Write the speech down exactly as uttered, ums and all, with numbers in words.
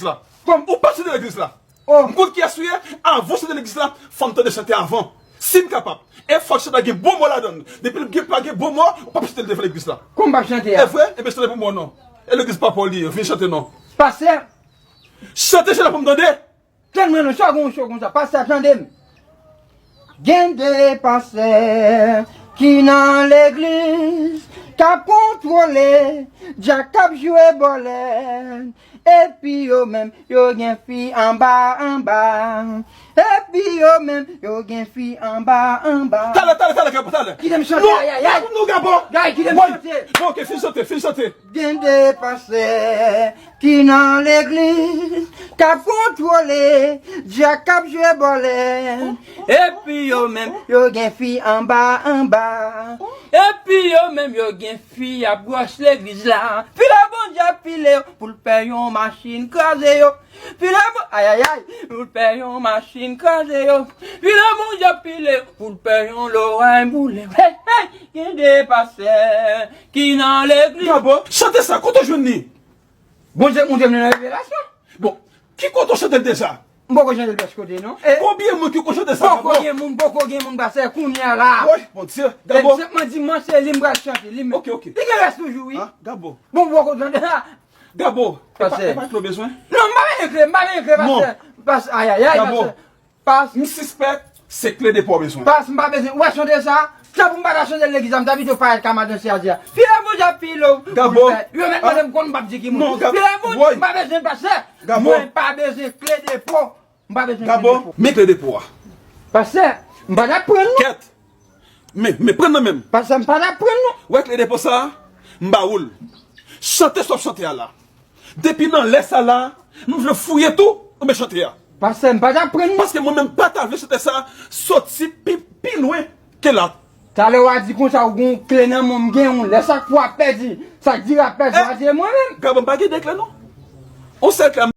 la. Kòm ou pa chante legliz la. Oh. M konn kiyès ou ye, avan w chante legliz la, fò m tande chante avan. Si m kapab. E fòk chante a gen bon mo ladan l. Depi l gen, pa gen bon mo, ou p ap chante l devan legliz la. Kòm m p ap chante a? E vre? Ebyen chante pou mwen non. E legliz pa pa w li ye, vin chante non. Pastè. Chante chante pou m tande. Tann mwen non, sa gon cho konsa. Pastè, tande m. Gen de pastè ki nan legliz k ap kontwole djak k ap jwe bòlèt. Epi yo menm, yo gen fi anba, anba. Epi yo menm, yo gen fi anba, anba. Talè, talè, talè, Gabo, talè. Kite m chante, non, ayayay. Non, Gabo. Gay, kite m chante. Bon, ok, fin chante, fin chante. Gen de pastè ki nan legliz k ap kontwole djak k ap jwe bòlèt. Epi yo menm, yo gen fi anba, anba. Epi yo menm, yo gen fi ap gwòs legliz la. Pile Bondye ap pile yo pou l pè yon machin kraze yo. Pile Bon-, ayayay, pou l pè yon machin kraze yo. Pile Bondye ap pile yo pou l pè yon loray boule yo. Hey, hey, gen de pastè ki nan legliz. Gabo, chante sa, kote w jwenn li? Bondye, Bondye m nan revelasyon. Bon, ki kote w chante l deja? M poko chante l plis kote non. E konbyen moun ki ko chante sa? Poko gen moun, poko gen moun pastè kounye a la. Woy, Bondye, Gabo. Senpman di mwen se li m pral chante, li menm. Ok, ok. Li gen rès toujou, wi. Ah, Gabo. Bon, poko tande. Gabo, e pa, e pa kle w bezwen? Non, m pa bezwen kle, m pa bezwen kle, pastè. Pastè, ayayay, pastè. Pas. M sispèk se kle depo w bezwen. Pas, m pa bezwen. Ou wè chante sa? Tanpri m pa ta chante legliz la, m ta pito parèt ka madanm syazi a. Pile Bondye ap pile w. Gabo. Yo mèt mande m konn m p ap di ki moun. Non, Gabo. Pile Bondye, m pa bezwen pastè. Gabo. Mwen pa bezwen kle depo. M pa bezwen kle depo. Gabo, men kle depo a. Pastè, m pa t ap pran l non. Kèt. Men, men pran nan men m. Pastè, m pa t ap pran l non. Ou wè kle depo sa a? M ba ou l. Chante sa w ap chante a la. Depi nan lè sa la, m vle fouye tou, ou men chante a. Pastè, m pa t ap pran l non. Paske mwen menm pa ta vle chante sa soti pi, pi lwen ke la. Talè w a di konsa ou gon kle nan men w, m gen yon lè sa k fou ap pèdi, sa k diri ap pèdi, w a di e mwen menm. Gabo, m pa gen de kle non. On sèl kle.